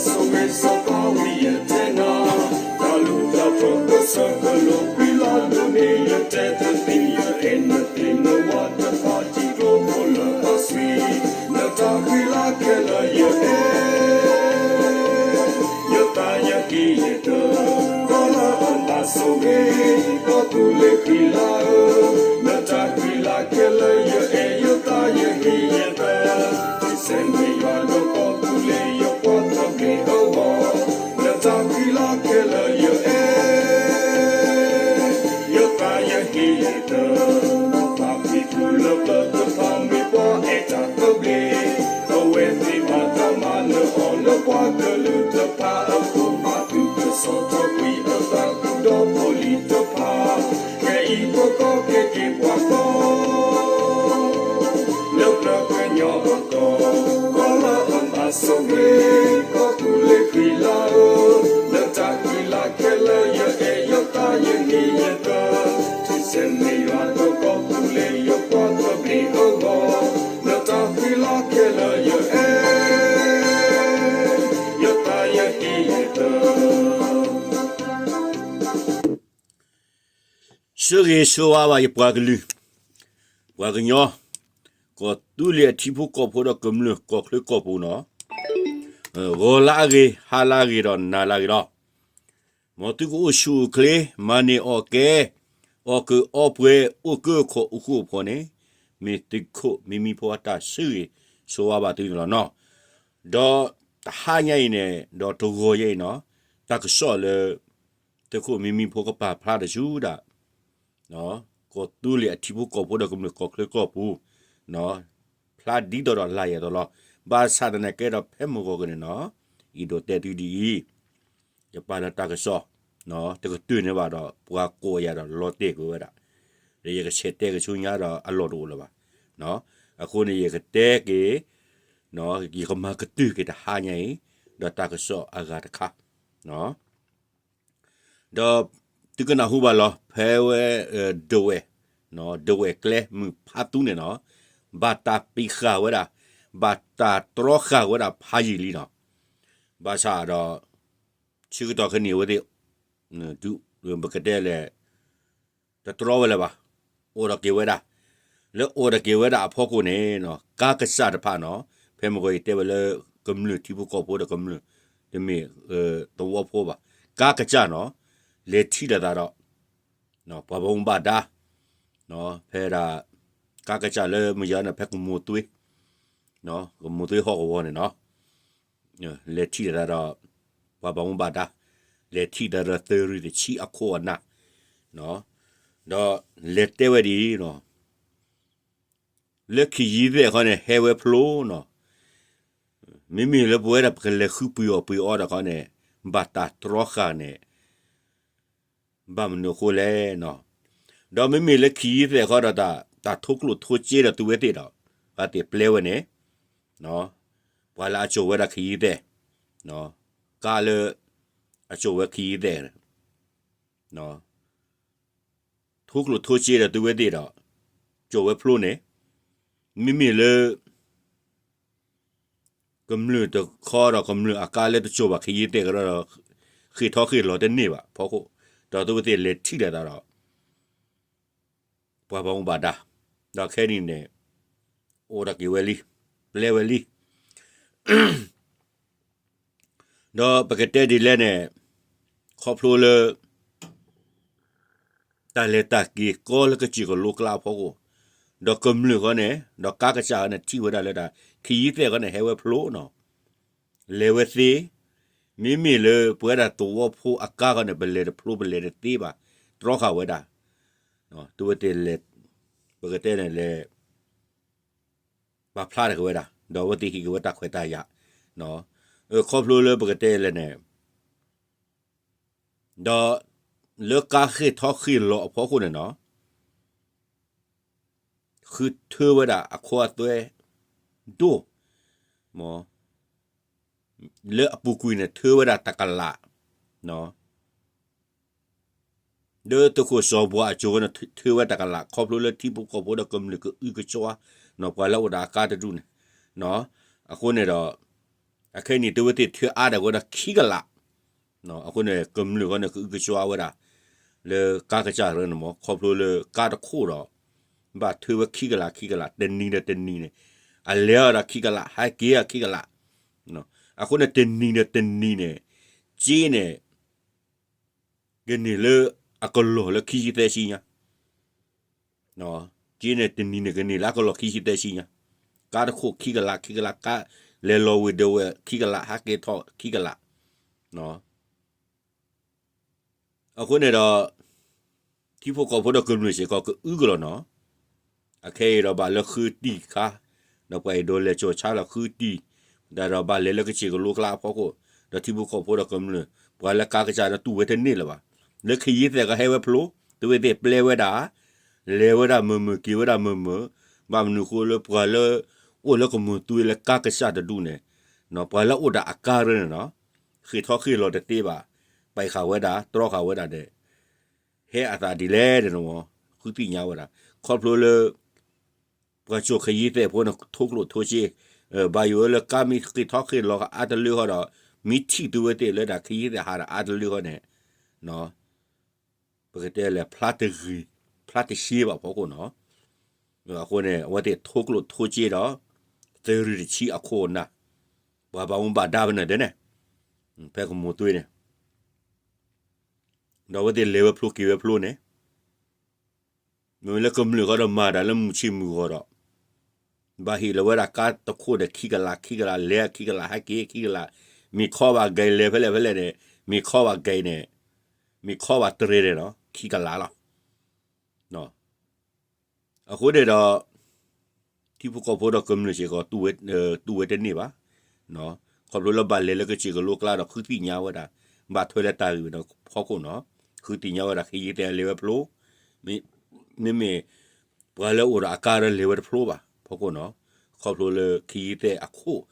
ဆိၣ်ဂ့ၤဆိၣ်ဝါဝံၤယတဲနၤ, တၢ်လုၢ်တၢ်ပှ့ၤကစၢၢ်ကလိၤကွံာ်လၢ်လၢ်န့ၣ် ယတဲတသ့ ယအဲၣ်နသ့ နဝၤတဖၣ်ထံကျိဖိလၢအဆံး, နတၢ်ဃံလၤခဲလၢာ်ယအဲၣ် ယသးယဟ့ၣ်ယတၢၤ, ကီၤလၢအမၤဆိၣ်ဂ့ၤ, ကီၢ်သူလ့ၤဃံလၤဧၢ, နတၢ်ဃံလၤခဲလၢာ်ယအဲၣ် ယသးယဟ့ၣ်ယတၢၤ, ထံဆဲးန့ၢ်ယွၤဒီး ကီၢ်သူလ့ၤယပှၤသဘျ့အဂီၢ်, နတၢ်ဃံလၤခဲလၢာ်ယအဲၣ် ယသးယဟ့ၣ်ယတၢၤ, ပှၤဖံးဖုလၢပျၢၤတဖၣ်မ့ၢ်ပှၤအဲၣ်တၢ်သဘျ့, အဝဲသ့ၣ်ဘၣ်တၢ်မၤနၢၤအီၤလၢပှၤကလုာ်တဖၣ်အဃိ, ဘၣ်သုးကစီၣ်ထီၣ်ကွံာ်အသးဒူဒီဖိလံၤတဖၣ်, ခဲအံၤပကီၢ်က့ၤက့ၤပှၤကီၢ် လၢပျၢၤကညီအကီၢ်, ကီၤလၢအမၤဆိၣ်ဂ့ၤ, ကီၢ်သူလ့ၤဃံလၤဧၢ, နတၢ်ဃံလၤခဲလၢာ်ယအဲၣ် ယသးယဟ့ၣ်ယတၢၤ, ထံဆဲးန့ၢ်ယွၤဒီး ကီၢ်သူလ့ၤယပှၤသဘျ့အဂီၢ်, နတၢ်ဃံလၤခဲလၢာ်ယအဲၣ် ယသးယဟ့ၣ်ယတၢၤ. ဆိၣ်ဂ့ၤဆိၣ်ဝါဘၣ်ယပှၤကလုာ်, ပှၤကညီ, ကီၢ်သူလ့ၤအထံဖိကီၢ်ဖိဒီးကမျၢၢ်ကီၢ်ချၢကီၢ်ပူၤနီၤ, ဂီၤလၢအဂ့ၤ, ဟါလၢအဂ့ၤဒီးနၤလၢအဂ့ၤလီၤ. မ်သုကအိၣ်ဆူၣ်အိၣ်ချ့, မၤန့ၢ်အီၣ်ကဲ, အီၣ်ကၢအီပှဲၤ, အိၣ်ကၢခိၣ်အိၣ်ဃူအိၣ်ဖိးန့ၣ်, မ့ၢ်သုးခိၣ်မံမံဖိအတၢ်ဆိၣ်ဂ့ၤဆိၣ်ဝါဘၣ်သုန့ၣ်လီၤနီၤ. ဒီးတဟါညါအံၤန့ၣ်, ဒီးတဂီၤညါအံၤနီၤ, တၢ်ကစီၣ်လၢ သုးခိၣ်မံမံဖိကပာ်ဖျါတစူဒၣ်, ကီၢ်သူလ့ၤအထံဖိကီၢ်ဖိဒီးကမျၢၢ်ကီၢ်ချၢကီၢ်ပူၤ, ဖျါဒ်သိးဒီးလၢယၤသိးလီၤ. ဘၣ်ဆၣ်သနာ်က့ဒီး ဖဲမုၢ်ဂီၤကန့ၣ်နီၤ, အံၤဒိးတဲသုဒ်အံၤ, ယပာ်လၢတၢ်ကစီၣ်, တကတၢၢ်န့ၣ်ဘၣ်ဒီး ပှၤကိးယၤဒီးလီၤတဲာ်ကွံာ်ဝဲဒၣ်, ဒီးယကဆဲးတဲကဆူညါဒီးအလီၢ်တအိၣ်လၢၤဘၣ်. အဃိန့ၣ် ယကတဲက့ၤ, ယကမၤကတၢၢ်က့ၤတဟါညါအံၤ, ဒီးတၢ်ကစီၣ်အဂၤတခါ ဒီးသုကနၢ်ဟူဘၣ်လီၤ ဖဲဝဲ ဒဝဲၢ်, ဒဝဲၢ်ကျဲမုၢ်ဖးသူန့ၣ်နီၤ, ဘၣ်တၢ်ပံးဃာ်ဝဲဒၣ်, ဘၣ်တၢ်တြီဃာ်ဝဲဒၣ်ဖးယံာ်လံနီၤ. ဘၣ်ဆၣ်ဒီး ဆၢကတီၢ်ခဲအံၤအဝဲသ့ၣ် ပကတဲလဲၣ် တတြီဝဲလၢၤဘၣ်, အိၣ်ဒီးက့ၤဝဲဒၣ်, လၢအိၣ်ဒီးက့ၤဝဲဒၣ်အဖီခိၣ်န့ၣ်, ကါကစၢ်တဖၣ်နီၤ, ဖဲမုၢ်ဂီၤယတဲဝဲလၢ ကမျၢၢ်ထံဖိကီၢ်ဖိဒီးကမျၢၢ်, တမ့ၢ်သဝီဖိဘၣ်, ကါကစၢ်နီၤ, လဲၤထံၣ်လိာ်သးဒီး ပှၤဘၣ်မူဘၣ်ဒါ, ဖဲဒၣ် ကါကစၢ်လၢမုၢ်ယၤန့ၣ် ဖဲကမိၢ်သွ့, ကမိၢ်သွ့ဟီၣ်ကဝီၤန့ၣ်နီၤ, လဲၤထံၣ်လိာ်သးဒီး ပှၤဘၣ်မူဘၣ်ဒါ, လဲၤထံၣ်သးဒီးသုးရ့ၣ်တဆံအခိၣ်အနၢ်, ဒီးလဲၤတဲဝဲဒ်အံၤ, လၢခံယံၤသဲးခီန့ၣ် ဟဲဝဲဖျိနီၤ, မ့မ့ၢ်လၢပဝဲဒၣ်ပကလဲၤဃုပှ့ၤအီၣ်ပှ့ၤအီဒီးခီန့ၣ်, ဘၣ်တၢ်တြီဃာ်န့ၣ် ဘၣ်မနုၤအဃိလဲၣ်နီၤ, ဒီးမ့မ့ၢ်လၢခံယံၤသဲးခီဒီး တၢ်ထိၣ်ကျိၣ်ထိၣ်စ့ဒီးသုဝဲသ့ၣ်ဒီး, အသ့ၣ်ပျဲဝဲန့ၣ်, ပှၤလၢအစိာ်ဝဲဒၣ်ခံယံၤသဲး, ကါလၢ အစိာ်ဝဲခံယံၤသဲး ထိၣ်ကျိၣ်ထိၣ်စ့ဒီးသုဝဲသ့ၣ်ဒီး, စိာ်ဝဲဖျိန့ၣ်, မ့မ့ၢ်လၢ ကမျၢၢ်တခီဒီးကမျၢၢ်အကါလၢတစိာ်ဘၣ်ခံယံၤသဲးကဒီးဒီး, ဃ့ၢ်ထီၣ်ဃ့ၢ်လီၤတန့ၢ်ဘၣ်ဖီခိၣ်, ဒီးသုဝဲသ့ၣ်လဲၤထံၣ်လိာ်သးဒီး ပှၤဘၣ်မူဘၣ်ဒါ, ဒီးခဲအံၤန့ၣ်, အိၣ်ဒီးက့ၤဝဲလံ, ပျဲဝဲလံ ဒီးပကတဲဒ်လဲၣ်န့ၣ်, ခီဖျိလၢ တၢ်လဲၤတၢ်က့ၤကီလၢကစၢၢ်ကလိကျါအဖီခိၣ်, ဒီးကမျၢၢ်ဃီန့ၣ်, ဒီးကါကစၢ်ဃီန့ၣ် ထံၣ်ဝဲဒၣ်လၢတၢ် ခံယံၤသဲးဃီန့ၣ် ဟဲဝဲဖျိနီၤ, လဲၤဝဲသ့, မ့မ့ၢ်လၢပဝဲဒၣ်သဝီဖိအကါဃီန့ၣ် ပလဲၤတဖျိပလဲၤတသ့ဘၣ်, တြီဃာ်ဝဲဒၣ်, သုဝဲသ့ၣ်လဲၤ, ပကတဲန့ၣ်လဲၤ ပာ်ဖျါထီၣ်က့ၤဝဲဒၣ်, ဒီးအဝဲသ့ၣ်ဟ့ၣ်က့ၤဝဲတၢ်ခွဲးတၢ်ယာ်, ခီဖျိလၢပကတဲလဲၣ်န့ၣ်, ဒီးလၢကါဃ့ၢ်ထီၣ်ဃ့ၢ်လီၤအဖီခိၣ်န့ၣ်နီၤ, ဃုထၢဝဲဒၣ်အခိအသွဲဒိၣ်, မ်, လၢအပူၤကွံာ်န့ၣ် ထၢဝဲဒၣ်တကလး, လၢသုးခိၣ်စီၤဘှါအစိၤဝဲန့ၣ် ထၢဝဲတကလး ခီဖျိလၢထံဖိကီၢ်ဖိဒီးကမျၢၢ်ကအုကစွါ, ပှၤလၢအအိၣ်ဒီးအကါတဒူၣ်န့ၣ်, အဃိန့ၣ်ဒီး, အခဲအံၤန့ၣ် တဝဲသ့ၣ်ထၢအါဒၣ်ဝဲဒၣ်ခံကလး, အဃိန့ၣ် ကမျၢၢ်ဃီန့ၣ် ကအုကစွါဝဲဒၣ် လၢကါကစၢ်ရၢန့ၣ်မ့ၢ် ခီဖျိလၢကါတခိၣ်ဒီး ဘၣ်ထၢဝဲခံကလး ခံကလး တနံၤဒီးတနံၤန့ၣ် အလဲၤအီၤဒီးခံကလး ဟဲက့ၤအီၤခံကလး, အဃိန့ၣ် တနံၤဒီးတနံၤန့ၣ် က့န့ၣ် ကန့ၢ်လၢအကလီၢ်လၢခံဆံသၢဆံညါ, က့န့ၣ်တနံၤန့ၣ် ကန့ၢ်လၢအကလီၢ်ခံဆံသၢဆံညါ, ကါတခိၣ်ခံကလး ခံကလး ကါ လဲၤလီၤဝ့ၤဒီးဝဲၢ်ခံကလး ဟဲက့ၤထီၣ်ခံကလး, အဃိန့ၣ်ဒီး ထံဖိကီၢ်ဖိဒီးကမျၢၢ်စ့ၢ်ကီးကအုကလီၤနီၤ, အခဲအံၤဒီးဘၣ်လၢဃုတံၢ်ခါ, ဒီးပှၤအဲၣ်ဒိးလဲၤကၠီၣ်ဆါလီၤဃုတံၢ်, တၢ်ဒီးဘၣ်လဲၤလၢကစ့ၢ်ကလိကျါအဖီခိၣ်, ဒီးထံဖိကီၢ်ဖိဒီးကမျၢၢ် ပှၤလၢကါကစၢ်ဒီးတူၢ်ဝဲတန့ၢ်လၢၤဘၣ်, လၢခ့ယ့သဲးကဟဲဝဲဖျိ, တဝဲသ့ၣ်ပျဲဝဲဒၣ်, လဲၤဝဲဒၣ်မုာ်မုာ် က့ၤဝဲဒၣ်မုာ်မုာ်, ဘၣ်မနုၤဃိလၢပှၤလၢ အိၣ်လၢကမိၢ်သွံလၢကါကစၢ်တဒူၣ်န့ၣ်, ပှၤလၢအိၣ်ဒီးအကါရၢန့ၣ်နီၤ, ဃ့ၢ်ထီၣ်ဃ့ၢ်လီၤတသ့ဘၣ်, ပာ်ဃာ်ဝဲဒၣ် တြီဃာ်ဝဲဒၣ်ဒီး ဟဲအသးဒ်လဲၣ်ဒီး ဃုသ့ၣ်ညါဝဲဒၣ်, ခီဖျိလၢ ပှၤကၠီၣ်ခ့ယ့သဲးဖိန့ၣ် ထိၣ်ကျိၣ်ထိၣ်စ့, ဘၣ်ယိၣ်လၢကါမ့ၢ်ဃ့ၢ်ထီၣ်ဃ့ၢ်လီၤအါတလၢဃီဒီး မ့ၢ်ထံၣ်တဝဲသ့ၣ်လၢဒၣ်ခ့ယ့သဲးဟးဒီးအါတလၢဃီန့ၣ်, ပကတဲလဲၣ် ဖျါတဂ့ၤ ဖျါတရှဲဘၣ်ဖီခိၣ်နီၤ, အဃိန့ၣ် အဝဲသ့ၣ်ထိၣ်ကျိၣ်ထိၣ်စ့ဒီး သုးရ့ၣ်တဆံအခိၣ်အနၢ်, ပှၤဘၣ်မူဘၣ်ဒါဖဲန့ၣ်တဲန့ၣ်, ဖဲကမိၢ်သွံန့ၣ်, ဒီးအဝဲသ့ၣ်လဲၤဝဲဖျိက့ၤဝဲဖျိန့ၣ် မ့ၢ်လၢကမျၢၢ်ဃီဒီးမၤတၢ်လၢမုၢ်ဆ့ၣ်မုၢ်ဂီၤဒီး, ဘၣ်ဟ့ၣ်လီၤဝဲဒၣ်ကါတခိၣ်ဒီးခံကလး ခံကလး လဲၤခံကလး ဟဲက့ၤခံကလး, မ့ၢ်ခီဘၣ်ကဲၤလဲၤဖဲလဲၣ်ဖဲလဲၣ်န့ၣ်, မ့ၢ်ခီဘၣ်ကဲၤန့ၣ်, မ့ၢ်ခီဘၣ်တြဲၤန့ၣ်ဒီး ခံကလးလီၤ. အဃိန့ၣ်ဒီး ထံဖိကီၢ်ဖိဒီးကမျၢၢ်စ့ၢ်ကီး တူၢ်ဝဲတန့ၢ်ဘၣ်. ခီဖျိလၢဘၣ်လဲၤလၢကစ့ၢ်ကလိကျါဒီး ဃုသ့ၣ်ညါဝဲဒၣ်, ဘၣ်ထွဲလၢတၢ်ဂ့ၢ်ဒီးဖီခိၣ်နီၤ, ဃုသ့ၣ်ညါဝဲဒၣ် ခ့ယ့သဲးလဲၤဝဲဖျိ, မ့မ့ၢ် ပှၤလၢအိၣ်ဒီးအကါဒီးလဲၤဝဲတဖျိဘၣ် ဖီခိၣ်နီၤ, ခီဖျိလၢခ့ယ့သဲးအခိၣ်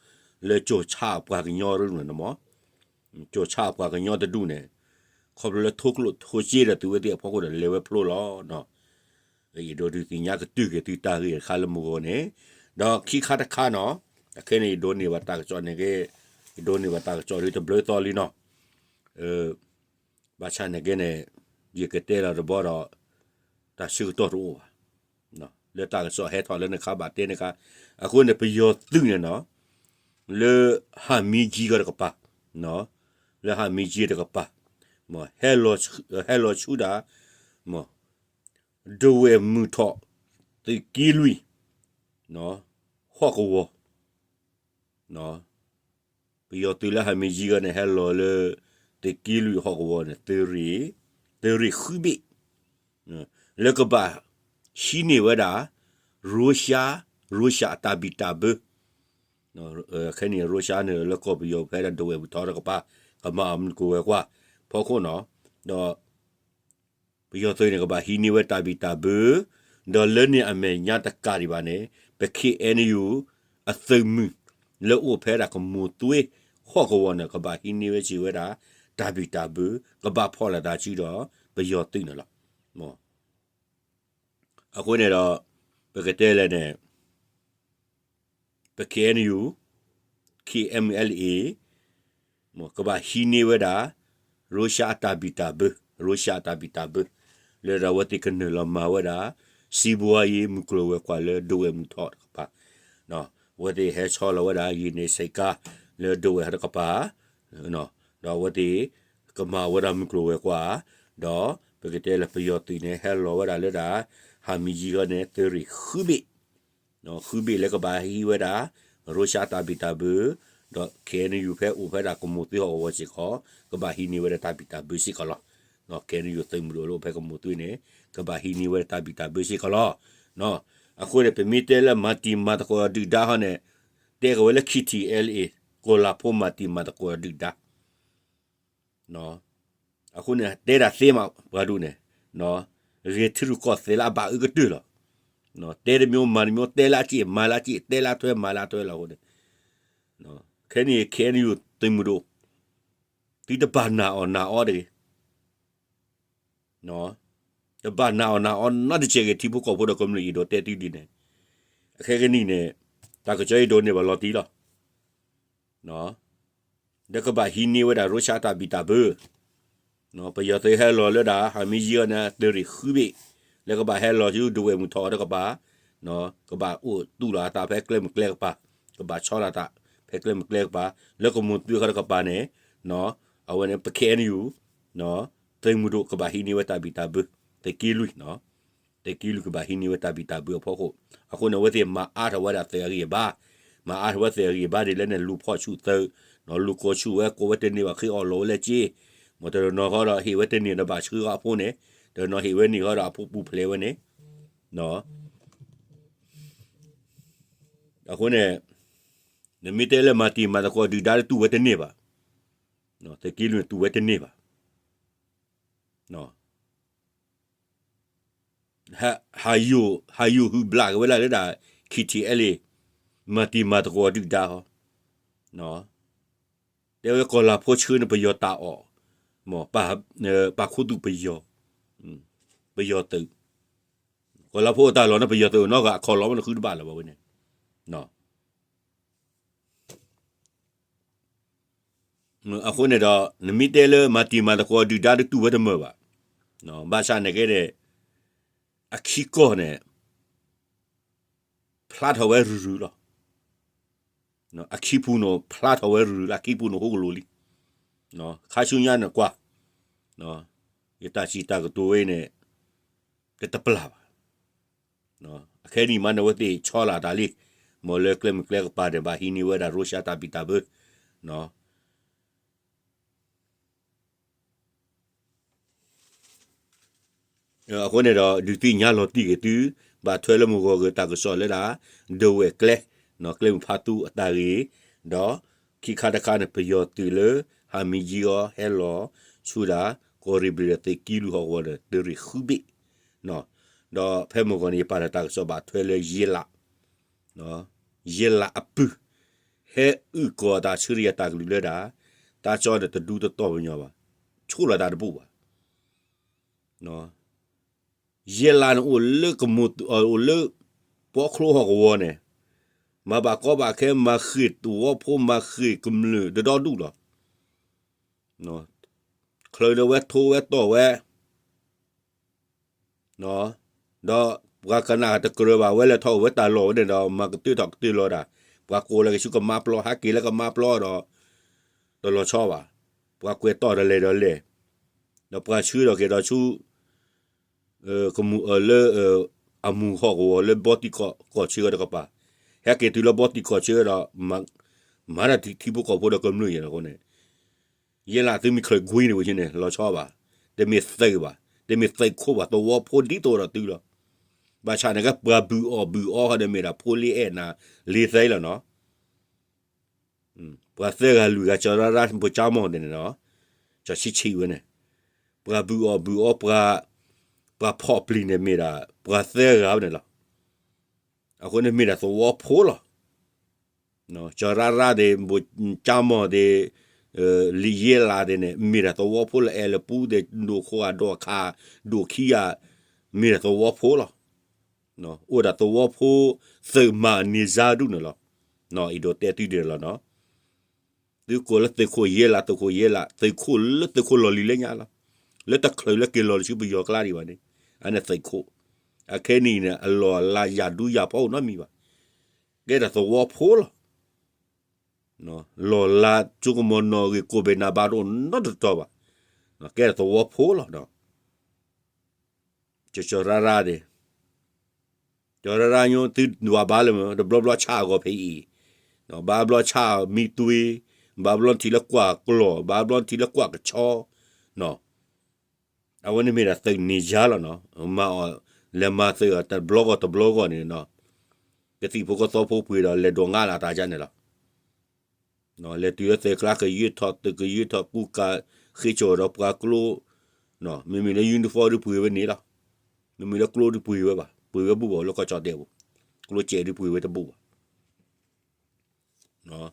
လၢကၠီၣ်ဆၣ်ပှၤကညီရူၢ်န့ၣ်မ့ၢ် ကၠီၣ်ဆၣ်ပှၤကညီတဒူၣ်န့ၣ်, ခီဖျိလၢထိၣ်ကျိၣ်ထိၣ်စ့ဒီးသုဝဲသ့ၣ်အဖီခိၣ်ဒီးလဲၤဝဲဖျိလီၤ. ယအဲၣ်ဒိးဒုးသ့ၣ်ညါကတုၢ်က့ၤသုတၢ်ဂ့ၢ်တခါလၢမုၢ်ဂီၤန့ၣ်, ဒီးခံခါတခါနီၤ, အခဲန့ၣ် ယဒိးန့ၢ်ဘၣ်တၢ်ကစီၣ်န့ၣ်က့, ယဒိးန့ၢ်ဘၣ်တၢ်ကစီၣ်လၢတဘျုးသီလံနီၤ, ဘၣ်ဆၣ်န့ၣ်က့န့ၣ်, ယကတဲလီၤတဘျီဒီး, တၢ်ဆၢကတီၢ်တအိၣ်ဘၣ်. လၢတၢ်ကစီၣ်ဟဲထီၣ်လၢနခါဘၣ်တဲနခါ, အဃိန့ၣ် ပယီၤသုးန့ၣ်နီၤ, လၢဟးမံကၠံဂီၤတကပၤ, လၢဟးမံကၠံတကပၤ, ဟဲလီၤဆူဒၣ်, ဒဝဲၢ်မုၢ်ထီၣ်, သုးက့လွံၢ်, ဟီၣ်ကဝီၤ ပယီၤသုးလၢဟးမံကၠံဂီၤန့ၣ် ဟဲလီၤလၢ သုးက့လွံၢ်ဟီၣ်ကဝီၤန့ၣ် သုးရ့ၣ်, သုးရ့ၣ်ဃုဘ့ၣ်, လၢကဘၣ်ဟံးန့ၢ်ဝဲဒၣ်, ရၢၡါ, ရၢၡါအတၢ်ဘံၣ်တၢ်ဘၢ, ခဲန့ၣ် ရၢၡါန့ၣ်လၢကီၢ်ပယီၤဖဲဒၣ်ဒဝဲၢ်မုၢ်ထီၣ်တကပၤ, ကမၤအီၤမုၢ်ကျိၤဝဲၤကွာ်, ဖီခိၣ်နီၤ, ဒီး ပယီၤသုးန့ၣ် ကဘၣ်ဟံးန့ၢ်ဝဲတၢ်ဘံၣ်တၢ်ဘၢ, ဒီးလၢန့ၣ်အမဲာ်ညါတကးဒံးဘၣ်န့ၣ်, ပ ခ့အဲၣ်အၣ်ယူၣ် အသုးမုၢ်, လၢအိၣ်ဖဲဒၣ်ကမိၢ်သွ့ဟီၣ်ကဝီၤန့ၣ် ကဘၣ်ဟံးန့ၢ်ဝဲစ့ၢ်ဝဲဒၣ်, တၢ်ဘံၣ်တၢ်ဘၢ, ကဘၣ်ဖီၣ်လိာ်သးစုဒီး, ပယီၤသုးန့ၣ်လီၤ. အဃိန့ၣ်ဒီး, ပကတဲလဲၣ်န့ၣ် ပ ခ့အဲၣ်အၣ်ယူၣ်, ခ့ၣ်အဲၣ်အလ်အ့, ကဘၣ်ဟံးန့ၢ်ဝဲဒၣ်, ရၢၡါအတၢ်ဘံၣ်တၢ်ဘၢ, ရၢၡါအတၢ်ဘံၣ်တၢ်ဘၢ, လၢဒၣ်ဝဲသ့ၣ်ကနုာ်လီၤမၤဝဲဒၣ်, စံးဘှါယံၤမုၢ်ကျိၤဝဲၤကွာ်လၢဒဝဲၢ်မုၢ်ထီၣ်တကပၤ, အဝဲသ့ၣ်ဟဲဆီလီၤဝဲဒၣ် ယံၤန့ၣ်ဆဲးကါ, လၢဒဝဲၢ်တကပၤ, ဒီးအဝဲသ့ၣ်, ကမၤဝဲဒၣ်မုၢ်ကျိၤဝဲၤကွာ်, ဒီးပကတဲလၢပယီၤသုးန့ၣ် ဟဲလီၤဝဲဒၣ်လၢဒၣ်, ဟးမံကၠံဂီၤန့ၣ် သုးရ့ၣ်ဃုဘ့ၣ် ဃုဘ့ၣ်လၢကဘၣ်ဟံးဝဲဒၣ်, ရၢၡါတၢ်ဘံၣ်တၢ်ဘၢ, ဒီး ခ့အဲၣ်အၣ်ယူၣ် ဖဲအိၣ်ဖဲဒၣ်ကမိၢ်သွ့ဟီၣ်ကဝီၤစ့ၢ်ကီး, ကဘၣ်ဟံးန့ၢ်ဝဲဒၣ်တၢ်ဘံၣ်တၢ်ဘၢစ့ၢ်ကီးလီၤ. ခ့အဲၣ်အၣ်ယူၣ်သုးမုၢ်ဒိၣ်လၢအိၣ်ဖဲကမိၢ်သွ့န့ၣ်, ကဘၣ်ဟံးန့ၢ်ဝဲဒၣ်တၢ်ဘံၣ်တၢ်ဘၢစ့ၢ်ကီးလီၤ. အဃိန့ၣ် ပမ့ၢ်တဲလၢမၤတံၤမၤသကိးဒုၣ်ဒါဟီန့ၣ်, တဲကဝဲလၢ ခ့ၣ်ထံၣ်အဲလ်အ့, ကီၢ်လၤဖိမၤတံၤမၤသကိးဒုၣ်ဒါ အဃိန့ၣ် တဲဒၣ်သ့မး ပှၤဒူၣ်န့ၣ်, ဂဲၤထံရူၢ်ကီၢ်သဲးလၢအဘၣ်အၢကတၢၢ်လီၤ. တဲတမံၤမၤတမံၤ တဲလၢအစ့ၣ်မၤလၢအစ့ၣ် တဲလၢအထွဲမၤလၢအထွဲလီၤအဃိန့ၣ်, ခဲန့ၣ် ခ့အဲၣ်အၣ်ယူၣ်သုးမုၢ်ဒိၣ်, သုတဘၣ်နာ်အီၣ်နာ်အီတဂ့ၤ တဘၣ်နာ်အီၣ်နာ်အီနီတစဲးဂ့ၤ ထံဖိကီၢ်ဖိဒီးကမျၢၢ်အံၤဒိးတဲသုဒ်န့ၣ်, အခဲကနံၣ်န့ၣ်, တၢ်ကစီၣ်အံၤဒိးန့ၢ်ဘၣ်လီၤတံၢ်လီၤ. ဒီးကဘၣ်ဟံးန့ၢ်ဝဲဒၣ်ရူၢ်ၡါတၢ်ဘံၣ်တၢ်ဘၢ, ပယီၤသုးဟဲလီၤလၢဒၣ် ဟးမံယံအီၤန့ၣ် တရ့ၣ်ဃုဘ့ၣ်, လၢကဘၣ်ဟဲလီၤဆူဒဝဲၢ်မုၢ်ထီၣ်အီၤတကပၤ, ကဘၣ်အိၣ်သူၣ်လီၤအသးဖဲကျဲမုၢ်ကျဲကပၤ, ကဘၣ်ဆီလီၤအသးဖဲကျဲမုၢ်ကျဲကပၤ, လၢကမူၤသွ့ခီတကပၤန့ၣ်, အဝဲန့ၣ် ပခဲအံၤနယူၤ သုးမုၢ်ဒိၣ်ကဘၣ်ဟံးန့ၢ်ဝဲတၢ်ဘံၣ်တၢ်ဘၢ, သုးက့လွံၢ်, သုးက့လွံၢ်ကဘၣ်ဟံးန့ၢ်ဝဲတၢ်ဘံၣ်တၢ်ဘၢအဖီခိၣ်, အဃိန့ၣ် အဝဲသ့ၣ်မၤအါထီၣ်ဝဲဒၣ်သုးအဂံၢ်အဘါ, မၤအါထီၣ်ဝဲသုးအဂံၢ်အဘါဒ်လဲၣ်န့ၣ် လူၤဖီၣ်ဆူၣ်သုး, လူၤကိးဆူၣ်ဝဲကိးဝဲတန့ၢ်ဘၣ်ဃ့အီၣ်လီၤဝဲလၢက့, မ်တနီၤဃီဒီးဟ့ၣ်ဝဲတန့ၢ်ဒီးဘၣ်ဆှၢဃီအဖိန့ၣ်, တနီၤဟ့ၣ်ဝဲန့ၢ်ဃီဒီးအဖိပူၤဖျဲးဝဲန့ၣ် အဃိန့ၣ် နမ့ၢ်တဲလၢမၤတံၤမၤသကိးဒုၣ်ဒါတူၢ်ဝဲတန့ၢ်ဘၣ်, သုးက့လွံၢ်တူၢ်ဝဲတန့ၢ်ဘၣ်, ဟးယိာ်ဟုၣ်ဘျးက့ၤဝဲဒၣ်လၢဒၣ် ခံထံၣ်အဲလ့ၣ်, မၤတံၤမၤသကိးဒုၣ်ဒါဟီ, တဲဝဲကီၢ်လၤဖိဆှၢန့ၣ်ပယီၤတၢ်အီၣ်, ပာ်ခူသူၣ်ပယီၤ, ပယီၤသုး, ကီၢ်လၤဖိအတၢ်လီၢ်န့ၣ် ပယီၤသုးအိၣ်နီတဂၤ အခီၣ်လီၤမ့ၢ်နဃုတဘၣ်လၢၤဘၣ်ဝဲန့ၣ် အဃိန့ၣ်ဒီး နမ့ၢ်တဲလၢမၤတံၤမၤသကိးဒုၣ်ဒါဒုးတူၢ်ဝဲတမုာ်ဘၣ်, ဘၣ်ဆၣ်န့ၣ်က့န့ၣ် အခံကီၢ်န့ၣ် ဖျါထီၣ်ဝဲရုၢ်ရုၢ်လီၤ. အခံပူၤန့ၣ် ဖျါထီၣ်ဝဲရုၢ်ရုၢ်လီၤ, အခံပူၤန့ၣ်ဟူကလိာ်လံ. ခါဆူညါန့ၣ်ကွၢ်, ယတၢ်စံးတၢ်ကတိၤဝဲအံၤန့ၣ် တတပျၢ်ဘၣ်. အခဲနံၣ်မးန့ၣ် အဝဲသ့ၣ်ဆီလၢ်တၢ်လံ, မ်လၢကျဲမုၢ်ကျဲကပၤန့ၣ် ဘၣ်ဟံးန့ၢ်ဝဲဒၣ် Russia တၢ်ဘံၣ်တၢ်ဘၢ အဃိန့ၣ်ဒီး ဒုးသ့ၣ်ညါလီၤတံၢ်က့ၤသု, ဘၣ်ထွဲလၢမုၢ်ဂီၤဂ့ၤတၢ်ကစီၣ်လၢဒၣ် ဒဝဲၢ်ကျဲ, ကျဲမုၢ်ဖးသူအတၢ်ဂ့ၢ်, ဒီးခံခါတခါန့ၣ် ပယီၤသုးလၢ ဟးမံယံအီၤဟဲလီၤဆူဒၣ် ကီၢ်ရ့ၣ်ဘျ့ၣ်ဒီးသုးက့လွံၢ်ဟီၣ်ကဝီၤဒီး တရ့ၣ်ဃုဘ့ၣ်, ဒီးဖဲမုၢ်ဂီၤန့ၣ် ယပာ်လီၤတၢ်ကစီၣ်ဘၣ်ထွဲလၢယ့လး, ယ့လးအပုၢ် ဟဲအုၣ်ကီၤတၢ်ဆၢထံယၤတၢ်ကလုၢ်လၢဒၣ် တၢ်ကစီၣ်န့ၣ်တဒူတတီၢ်ပညီဘၣ်, ဆိၣ်လီၤတၢ်တဘူၣ်ဘၣ်. ယ့လးန့ၣ်အိၣ်လၢကမူၤ, အိၣ်လၢ ပီချိဟီၣ်ကဝီၤန့ၣ်, မၤဘၣ်ကီဘၣ်ခဲ မၤဃ့ၢ်သဝီဖိ မၤဃ့ၢ်ကမျၢၢ်တဒီဒူၣ်လီၤ. ချုးဒီးဝဲထိဝဲတီၢ်ဝဲ ဒီးပှၤကနၣ်တကြၢးဘၣ်ဝဲလဲၤထီၣ်ဝဲတၢ်လီၢ်ဝဲန့ၣ်ဒီး မၤကတၢၢ်ထီၣ်ကတၢၢ်လီၤဒၣ်, ပှၤကိးလီၤက့ၤဆူကမါပျီ ဟဲက့ၤလၢကမါပျီဒီး တလီၤဆီဘၣ်, ပှၤကွဲးတီၢ်ဒီးလဲၤဒီးလဲၤ, ဒီးပှၤဆှၢထီၣ်က့ၤဒီးဆူ ကမူၤအၢလၢ အမူၤဟီၣ်ကဝီၤလၢဘီတံၢ်ကီၢ်ဆၢတကပၤ, ဟဲက့ၤတုၤလၢဘီတံၢ်ကီၢ်ဆၢဒီး မၤတၢ်ထံဖိကီၢ်ဖိဒီးကမျၢၢ်ယဲၢ်န့ၣ်အဃိန့ၣ်, ယ့လးသုမ့ၢ်ချုးကွံန့ၣ်ဝဲန့ၣ် လီၤဆီဘၣ်, တမ့ၢ်သုးဘၣ်, တမ့ၢ်သုးခိၣ်ဘၣ်, သဝီဖိဒ်သိးဒီးသုလီၤ. ဘၣ်ဆၣ်န့ၣ်ကဲ ပှၤဘုၣ်အီၣ်ဘုၣ်အီဟီဒီးမ့ၢ်ဒၣ်ဖိလ့အဲၣ်နၤလ့သဲလီၤနီၤ. ပှၤသၢဂၤလွံၢ်ဂၤ ကၠီၤရၣ်ရၣ် ပကၠါမီၢ်ဒဲးန့ၣ်နီၤ, ကၠီၤဆံးဆံးဝဲန့ၣ်, ပှၤဘုၣ်အီၣ်ဘုၣ်အီ ပှၤဖီၣ်ပျံၤန့ၣ်မ့ၢ်ဒၣ် ပှၤသၢဂၤဝဲန့ၣ်လီၤ. အဃိန့ၣ်မ့ၢ်ဒၣ်သဝီဖိလီၤ. ကၠီၤရၣ်ရၣ်ဒဲး ကၠါမီၢ်ဒဲး လံာ်ယ့လးဒဲးန့ၣ် မ့ၢ်ဒၣ်သဝီဖိလီၤ. အဲၣ်လၢပူၤဒဲး ဒိၣ်ခိၣ်အဒိၣ်ခါ ဒိၣ်ခံဂၤ မ့ၢ်ဒၣ်သဝီဖိလီၤ. အိၣ်ဒၣ်သဝီဖိ သုးမၤန့ၢ်စါဒူၣ်န့ၣ်လီၤ. အံၤဒီးတဲသုဒဲးလီၤနီၤ. သုကိးလၢသုးခိၣ်ယ့လး သုးခိၣ်ယ့လး သုးခိၣ်လၢသုးခိၣ်လီၢ်လံၤလၢညါလီၤ. လၢတချုးလၢက့ၤလီၤလၢဆူပယီၤကျါဒံးဘၣ်န့ၣ် အန့ၣ်သုးခိၣ်, အခဲနံၣ်န့ၣ် အလီၢ်အလၤယၣ်ဒူယၣ်ဖီအိၣ်နီတမံၤဘၣ်. ကဲဒၣ်သဝီဖိလီၤ. လီၢ်လၤကၠိကမီၤနီၣ်ဂံၢ်ကိၣ်ဘ့ၣ်နၤဘၣ်ဒိၣ်နီတတီၤဘၣ်. ကဲဒၣ်သဝီဖိလီၤ. ကၠီၤရၣ်ရၣ်ဒဲး ကၠီၤရၣ်ရၣ်ညိ သုဒွးဘၣ်လၢမ့ၢ် တဘျီဘျီဆၣ်အဂီၢ်ဖဲအံၤ, ဘၣ်ဘျီဆၣ်မံတွ့, ဘၣ်ဘျီထံၣ်လၢကွၢ်ကျီၢ်, ဘၣ်ဘျီထံၣ်လၢကွၢ်ကဆီ, အဝဲန့ၣ်မ့ၢ်ဒၣ်သုးန့ၢ်ယါလီၤနီၤ. မၤအီၤ လဲၤမၤသုးအီၤတဘျီဂီၢ်တဘျီဂီၢ်န့ၣ်နီၤ, ကသံၣ်ဖိကီၢ်ဖိပှ့ၤဒီးလဲၤဒိးငါလၢတၢ်ယါန့ၣ်လီၤ. လဲၤတုၤလၢသုးကျါ ကယံာ်ထီၣ်သုး ကယံာ်ထီၣ်ကူကၤ ဃ့ကၠီၣ်ဒီးပှၤကျိ, မ့မ့ၢ်လၢ uniform ဒုးပှ့ၤဝဲန့ၣ်လီၤ. မ့မ့ၢ်လၢကျိဒုးပှ့ၤဝဲဘၣ်, ပှ့ၤဝဲဘူၣ်ဘၣ်လၢကီၢ်ကၠီၣ်တဲာ်ပူၤ, ကျိစဲးဒုးပှ့ၤဝဲတဘူၣ်ဘၣ်.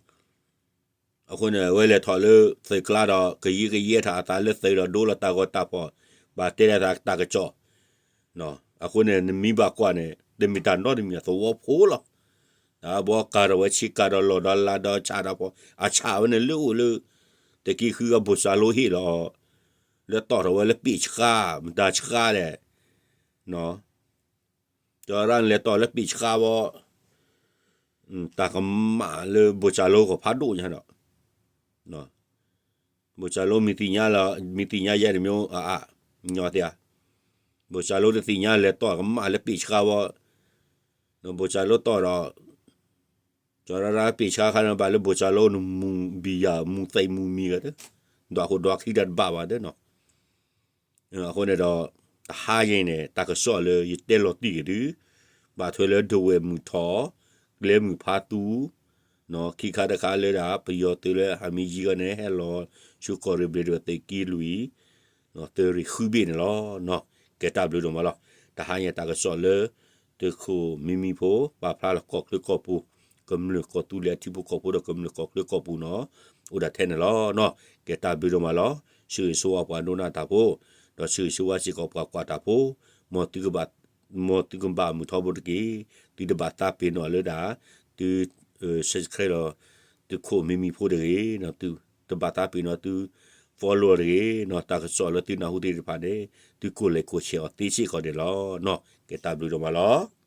အဃိန့ၣ် အဝဲလဲၤထီၣ်လၢသုးကျါဒီး ကယံာ်ကယဲထီၣ်အသးလၢသုးဒီးဒိလီၤတၢ်ဂီၤတၢ်ဖီၣ်, ဘၣ်တဲဒၣ်တၢ်ကစီၣ် အဃိန့ၣ် နမံဘၣ်ကွၢ်န့ၣ် တမ့ၢ်တၢ်နီတမံၤ သဝီဖိလီၤ. ဘီကၤဒီးဝဲဆ့ကၤဒီးလီၢ်ဒီးလါဒီးဆၣ်ဒီးဖီ, အဆၣ်ဝဲန့ၣ်လၢအိၣ်လၢ သုးက့ဃုအဘိၣ်စၢ်လိဟ့ၣ်လီၤ လၢတီၢ်ထီၣ်ဝဲလၢပ့ၣ်ဆှါ မတၤဆှါလဲၣ်, ကၠီၤရၣ်န့ၣ်လဲၤတီၢ်လၢပ့ၣ်ဆှါဝဲ, တၢ်ကမၣ်လၢဘိၣ်စၢ်လိကဖးဒိၣ်ညါဒီး ဘိၣ်စၢ်လိမ့ၢ်သ့ၣ်ညါလီၤ မ့ၢ်သ့ၣ်ညါယဲၢ်တမံၤအါအါ, ညီသ့ဧါ, ဘိၣ်စၢ်လိတသ့ၣ်ညါလဲၤတီၢ်ကမၣ်လၢပ့ၣ်ဆှါဝဲ, ဘိၣ်စၢ်လိတီၢ်ဒီး ကၠီၤရၣ်ပ့ၣ်ဆှါခါန့ၣ် ဘၣ်လၢဘိၣ်စၢ်လိနမူဘံယၤ မူသံးမူမံၤဂ့ၤ, ဒွးဃိဒွးခံတၢ်တဘၣ်ဘၣ်ဒၣ်နီၤ. အဃိန့ၣ်ဒီး တဟါယဲန့ၣ် တၢ်ကစီၣ်လၢယတဲလီၤတံၢ်က့ၤသု ဘၣ်ထွဲလၢဒဝဲၢ်မုၢ်ထီၣ် ကျဲမုၢ်ဖးသူ ခံခါတခါလၢဒၣ် ပယီၤသုးလၢဟးမံယံၤဂီၢ်န့ၣ် ဟဲလီၤဆူကီၢ်ရ့ၣ်ဘျ့းဒိၣ်သုးက့လွံၢ် သုးရ့ၣ်ဃုဘ့ၣ်န့ၣ်လီၤ. ကဲတၢ်ဘျုးဒိၣ်မးလီၤ. တဟါယဲတၢ်ကစီၣ်လၢ သုးခိၣ်မံမံၤဖိ ပာ်ဖျါလီၤကီၢ်ချၢကီၢ်ပူၤ ကမျၢၢ်ကီၢ်သူလ့ၤအထံဖိကီၢ်ဖိဒီးကမျၢၢ်ကီၢ်ချၢကီၢ်ပူၤနီၤ အိၣ်ဒၣ်ထဲန့ၣ်လီၤ. ကဲတၢ်ဘျုးဒိၣ်မးလီၤ. ဆၢဂ့ၤဆၢဝါပှၤဒိကနၣ်တၢ်ဖိ ဒီးဆၢဂ့ၤဆၢဝါစ့ၢ်ကီးပှၤကွၢ်တၢ်ဖိ မ်သုကဘၣ် မ်သုကဘၣ်မုာ်ထီဘိတက့ၢ်. သုတဘၣ်သးပ့ၤနီၣ်လၢဒၣ် သု subscribe လီၤ သုးခိၣ်မံမံၤဖိတဂ့ၤ, သုတဘၣ်သးပ့ၤနီၣ်သု follow တဂ့ၤနီၤ. တၢ်ကစီၣ်လၢသုနၢ်ဟူသ့ၣ်တဖၣ်န့ၣ် သုကိးလဲၤကိးဆဲးအီၤသ့စ့ၢ်ကီးန့ၣ်လီၤ. ကဲတၢ်ဘျုးဒိၣ်မးလီၤ.